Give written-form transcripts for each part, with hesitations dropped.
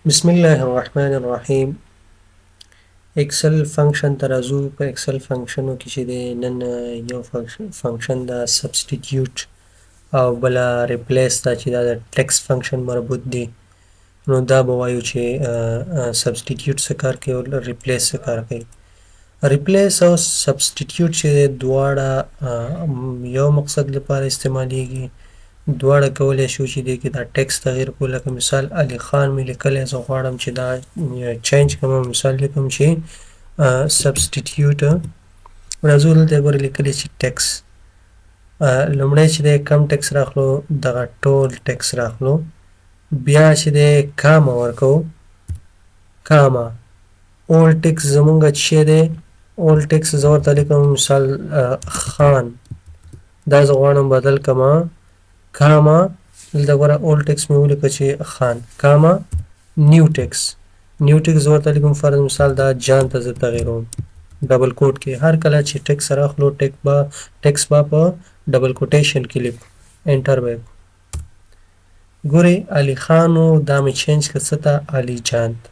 بسم الله الرحمن الرحیم. Excel function ته راځو. په Excel فنکشنو کې چې دی، نن یو function دا substitute او بله replace ده چې دا د text function مربوط دی. نو دا به وایو چې substitute څه کار کوي او replace څه کار کوي. Replace او substitute چې دواړه یو مقصد لپاره استعمالیږي. دواړه کولی شو چې دې کې دا text تغییر کړو. لکه مثال علي خان مې لیکلی، زه غواړم چې دا change کړم. مثال لیکم چې substitute. راځو دلته ګوره لیکلی چې text. لومړی چې دی کم text راخلو، دغه ټول text راخلو. بیا چې دی comma ورکو، comma old text زمونږ چې دی، old text زه ورته لیکم مثال خان، دا زه غواړم بدل کړم. Comma، دلته ګوره old text مې ولیکه چې خان، comma new text. New text زه ورته لیکم، فرض مثال دا جان ته زه تغیروم double quote کې. هر کله چې text راخلو، text به په double quotation کې لیکو، enter به. ګورئ، علي خان و، دا مې change کړ څه ته؟ علي جان ته.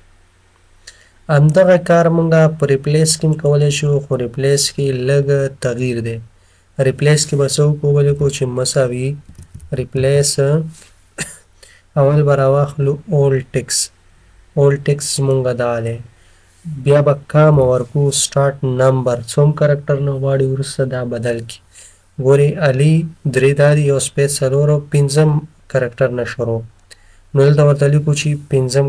همدغه کار مونږه په replace کې هم کولی شو، خو replace کې لږ تغییر دی. Replace کې به څه وکړو؟ ولیکو چې مساوي replace. اول به راواخلو old text. Old text زمونږ دا دی. بیا به comma ورکو، start number، څوم character نه غواړي وروسته دا بدل کړي. ګورئ، علي درې دا دي، یو space، څلور او پنځم character نه شروع. نو دلته ورته لیکو چې پنځم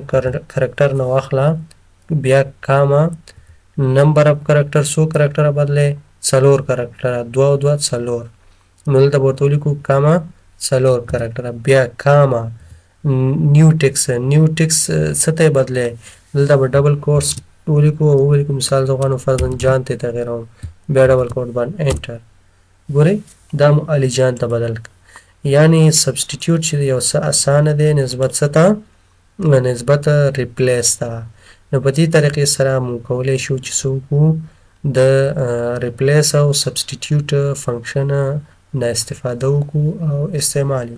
character نه واخله. بیا comma، number of character، څو character بدلې؟ څلور character، دوه او دوه څلور. نو دلته به ورته ولیکو کاما څلور character. بیا comma، new text. New text څه ته بدلې؟ دلته به double quotes ولیکو او ولیکو مثال زه غواړم فرضاً جان ته تغیروم. بیا double quote بند، enter. ګورئ، دا مو علي جان ته بدل کړ. یعنی substitute چې یو څه اسانه دی نسبت څه ته؟ نسبت replace ته. نو په دې طریقې سره موږ کولی شو چې څه وکړو، د replace او substitute function نه استفاده وکړو او استعمال.